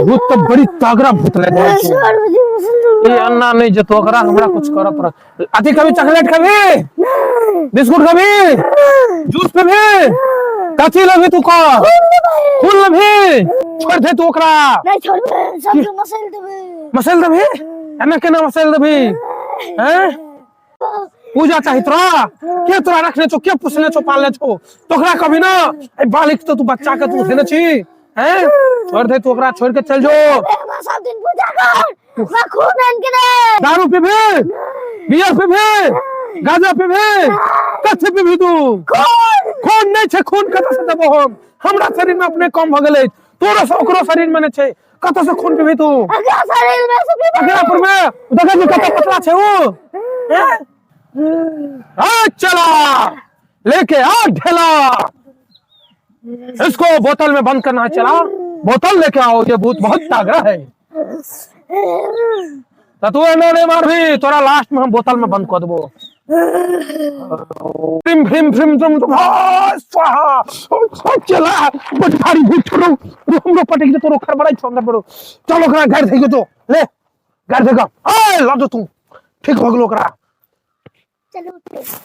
भूत तऽ बड़ी तगड़ा भूत लागि रहल छौ। सर मुझे पसंद ई अन्ना नहीं जेतो, ओकरा हमरा कुछ करऽ पड़त। अथी कभी चॉकलेट कभी बिस्कुट कभी जूस पीबी, कथी लेबही तू कह? खून लेबही? छोड़ दे तू ओकरा। नहीं छोड़बे, सबके मसल देबे। मसल देबही? एना केना मसल देबही? हैं, पूजा चाही तोरा? के तोरा रखने छौ, के पोसने छौ, पालने छौ तोकरा? कभी ना ए बालिक तो तू बच्चा के तू देने छी। हैं, छोड़ दे तू ओकरा, छोड़ के चल जो। हमरा सब दिन पूजा कर, मैं खून आन के दे। दारू पीबी, बियर पीबी, गांजा पीबी, कथी पीबी तू? खून। खून नहीं छै, खून कतऽ से देबो हम? हमरा शरीर में अपने कम भऽ गेलै, तोरो से ओकरो शरीर में नहीं छै, कतऽ से खून पीबी तू? अगला शरीर में से पीबी। अगला पर में देखै छी कतऽ पतला छै ओ। हैं? आ चला लेके आ ढेला, इसको बोतल में बंद करना है। चला बोतल लेके आओ, ये भूत बहुत तगड़ा है। तो तू एना नहीं मारबी, तोरा लास्ट में हम बोतल में बंद कर देबो। फ्रिम फ्रिम फ्रिम तुम तुम स्वाहा। ओ चला, बड़ भारी भूत छोड़ो, हमरो पटक दे तोरो खड़बड़ाई छो अंदर बड़ो। चल ओकरा गाड़ि दे तो ले गाड़ि दे। ए लऽ जो तू, ठीक भऽ गेलो ओकरा। चलो।